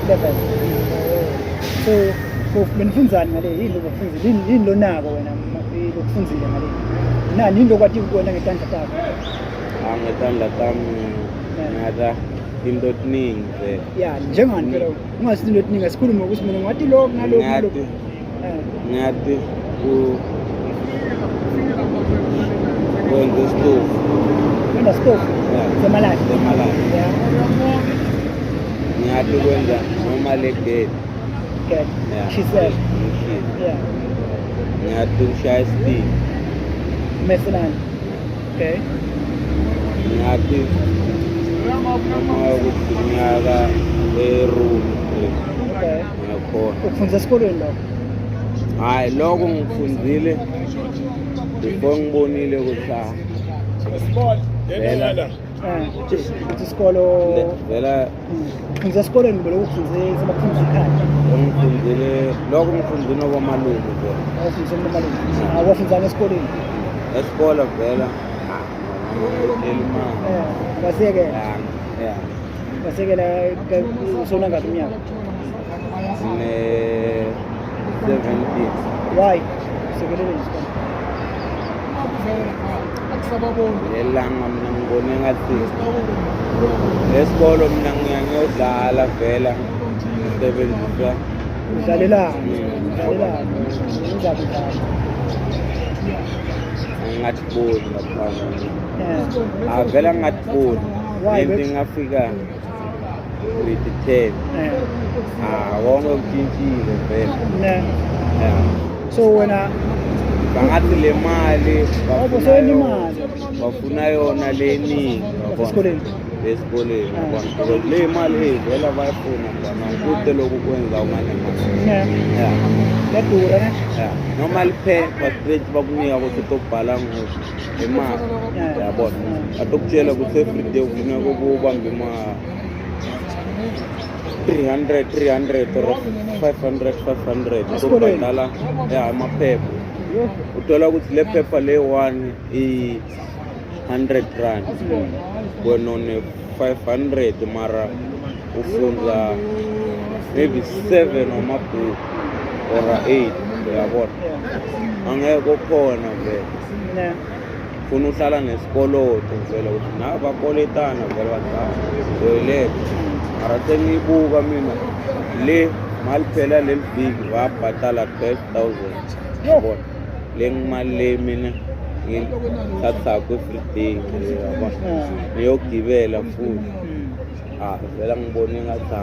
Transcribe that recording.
11. So benifundzani ngale? Yini lokufundzile? Yini lonako wena lokufundzile ngale? Nani yini lokwati ukubona ngetandla takho? Ngetandla tami ngata into etiningi vele. Ya, njengani phela? Ungasithi into etiningi, asikhulume ukuthi mina ngathi lokhu nalokhu nalokhu. Ngathi kwenza isitofu. Kwenda stove? Yeah. Semalahle? Semalahle. Ngathi kwenza noma le gate. Good. Yeah. Chisel. Ngishilo. Ngathi kushaya isitini. Meselana. Okay. Ngathi noma ukuthi ngiyaka e-room. Okay. Ngiyakhona. Ukufundisa esikolweni lokho? Hhayi, lokho ngifundzile before ngibonile ukuthi vela. Ukuthi isikolo vela. Ufundisa esikolweni lokho ufundise sebakufundisa ikhaya? Ngifundzile lokho, ngifundzile nokwamalume vele. Awufundise nomalume. Awufundzanga esikolweni? Esikolo vela ngitshela imali. Wasekela? Ya. Wasekela usona ngaphi iminyaka? Ngine 17. Why usekelele isikolo? Lelanga mina ngibone ngathi esikolo mina ngiya ngiyodlala vela, ngisebenzisa. Udlalelani? Udlalelani? Uzabe udlala? Ngingathi boni laphana. Eh. Vela ngingathi boni. Why? Into ngafika grade 10, konke kuntshintshile vele. Ne. Yeah. So wena bangathi le mali Oh, so imali. Bafuna yona le eningi, yabona. Esikoleni. Esikoleni, yabona, because le mali eyivela bayifuna mntwana, kude lokhu kwenza unganemali. Ne. Yeah. Yadura ne. Yeah, noma liphepha straight bakunika ukuthi utobhala imali, yabona, atokutshela ukuthi everyday ufuneka ubambe ima 300 300 or 500 500. Esikolweni? Utobhadala ya amaphepha. Yo. Uthola ukuthi le phepha le 1 i-100 rand, wena une 500 mara ufunza maybe 7 wamabhuku or 8, uyabona. Angeke ukhona vele. Ne. Funa uhlala nesikoloto vele, ukuthi na bakoletana vele, bathi toilet, mara sengiyibuka mina le mali phela, leli viki babhatala 12,000, yabona, le ngimali le mina ngiyithathako everyday, yabona, ngiyogibela futhi. Vele ngibone ngathi